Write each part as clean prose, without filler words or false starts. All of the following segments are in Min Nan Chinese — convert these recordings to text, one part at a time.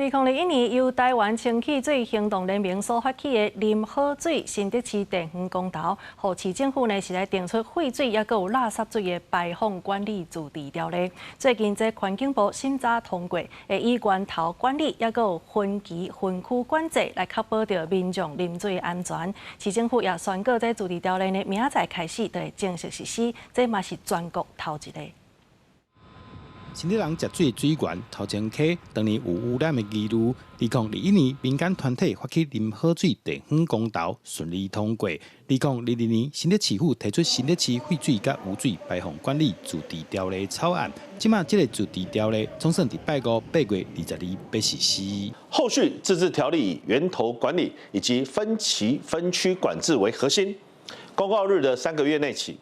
2021年由台灣清氣水行動聯盟所發起的啉好水新竹市地方公投，予市政府呢是來定出廢水抑閣有垃圾水的排放管理自治條例。最近這環境部審查通過，會以源頭管理抑閣有分期分區管制來確保著民眾啉水安全。市政府也宣告，這自治條例呢，明仔載開始就會正式實施，這嘛是全國頭一個。新竹人食水的水源頭前溪，當年有污染的疑慮。2021年，民間團體發起啉好水地方公投順利通過。2022年，新竹市府提出新竹市廢水佮污水排放管理自治條例草案。這馬這个自治條例總算佇拜五8月22欲實施。後續自治條例以源頭管理以及分期分區管制為核心，公告日的3個月內起，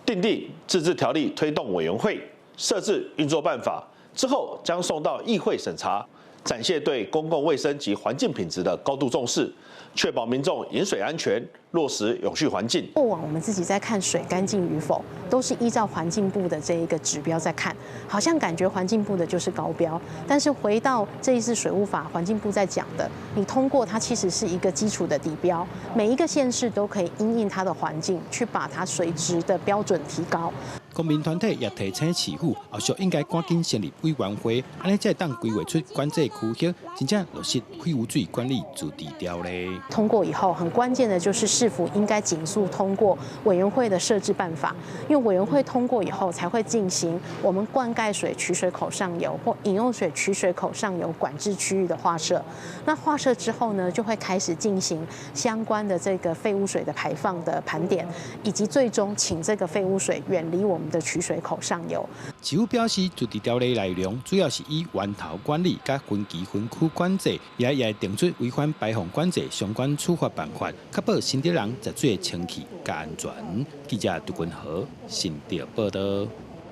訂定自治條例推動委員會。設置運作辦法之後，將送到議會審查，展現對公共衛生及環境品質的高度重視，確保民眾飲水安全，落實永續環境。過往我們自己在看水乾淨與否，都是依照環境部的這一個指標在看，好像感覺環境部的就是高標。但是回到這一次水務法，環境部在講的，你通過它其實是一個基礎的底標，每一個縣市都可以因應它的環境，去把它水質的標準提高。公民團體也提醒市府，後續應該趕緊成立委員會，按呢才會當規劃出管制區域，真正落實廢污水管理自治條例。通過以後，很關鍵的就是市府應該盡速通過委員會的設置辦法，因為委員會通過以後，才會進行我們灌溉水取水口上游或飲用水取水口上游管制區域的劃設。那劃設之後呢，就會開始進行相關的這個廢污水的排放的盤點，以及最終請這個廢污水遠離我們的取水口上游。市府表示，自治條例內容主要是以源頭管理佮分期分區管制，也會定出違反排放管制相關處罰辦法，確保新竹人食水的清氣佮安全。記者杜君豪新竹報道。